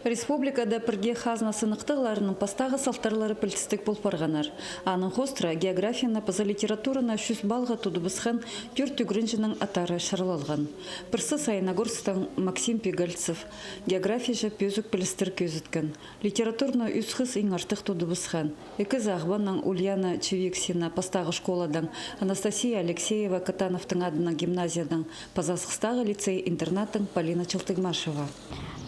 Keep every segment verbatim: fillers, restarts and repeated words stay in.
Республикада пірге хазна сыныхтағларының пастағы салтарлары пілдістіг пол парғаннар. Аның хоостыра географияны паза литератураны чӱс баллға тудыбысхан тӧрт ӱгренҷінің аттары чарлалған. Пірсі Саяногорсктаң Максим Пегальцев географияҷа пӧзік пілістер кӧзіткен. Литератураны ӱс хыс иң артых тудыбысхан. Ікізі Ағбаннаң Ульяна Чевиксина пастағы школадаң, Анастасия Алексеева Катановтың адынаң гимназиядаң, паза Асхыстағы лицей-интернаттаң Полина Чылтыгмашева.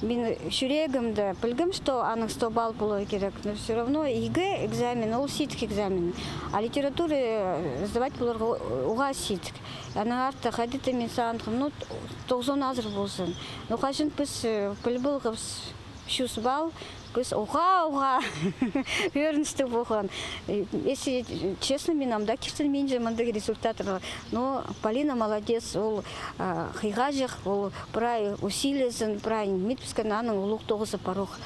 Мин чӱрегімде пілгем, что аның сто балл поларға кирек, но всё равно ЕГЭ экзамен, ол сидік экзамен. А литература, э, сдавать поларға у-, уғаа сидік. Анаң артых хайди-да мин сағынғам, ну, тоғызон азыр ползын. Ну, хаҷан піс, э, піліп алғабыс чӱс балл, піс уғаа, уғаа ӧріністіг полған. Э, если честно, мин ам даа киртінминчем мындағ результаттарға. Но Полина молодец, ол, а, хыйғаҷах, ол прай усилиязын, прай ниме піскен, аның улуғ тоғызы пар ох.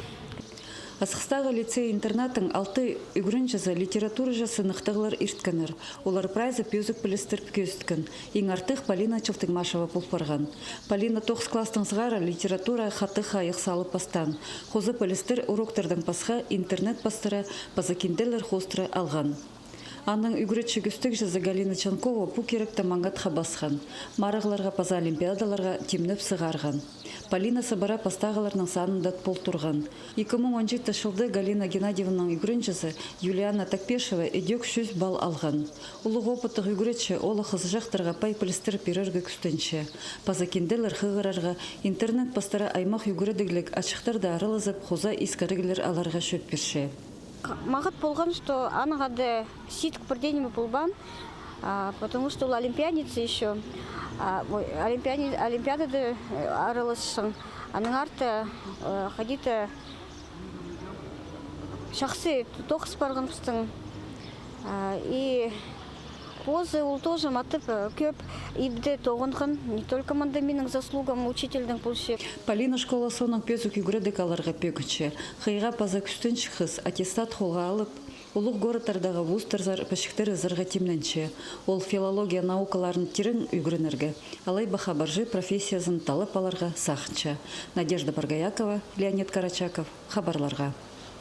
Асхыстағы лицей-интернаттың алты ӱгренҷізі литератураҷа сыныхтағлар ирткеннер. Олар прайзы пӧзік пілістер кӧзіткен. Иң артых Полина Чылтыгмашева пол парған. Полина тоғыс класстаң сығара литература хатығ хайығ салып пастаан. Хоза пілістер уроктардаң пасха интернет пастыра паза кинделер хоостыра алған. Аның ӱгретчі кӱстігҷізі Галина Чанкова пу киректі маңат хабасхан. Марығларға паза олимпиадаларға тимнеп сығарған. Полина сыбыра пастағыларның санында пол турған. Ікі муң он читінҷі чылда Галина Геннадьевнаның ӱгренҷізі Юлиана Токпешева ідӧк чӱс балл алған. Улуғ опыттығ ӱгретчі оолах-хызыҷахтарға пай пілістер пирерге кӱстенче. Паза кинделер хығырарға, интернет пастыра аймах ӱгредігліг ачыхтарда аралазып, хоза искіріглер аларға чӧп пирче. Маңат полған, что аның ады сидік пірдее ниме полбаан, а, потому что ол олимпиадница ещё. А, ой, олимпиадни-, олимпиадада, э, араласчаң. Аның арты, э, хайди-да чахсы тоғыс парған пістің. А, и позы ол тоже матап, э, кӧп ибде тоғынған. Не только мында минің заслугам учительдің полча. Полина школа соонаң пӧзік ӱгредіг аларға пӧгінче. Хыйға паза кӱстенҷік хыс аттестат холға алып, улуғ городтардағы вузтарзар пічіктер ызарға тимненче. Ол филология наукаларын тирең ӱгренерге, алай ба хабарҷы профессиязын таллап аларға сағынча. Надежда Боргоякова, Леонид Карачаков, хабарларға.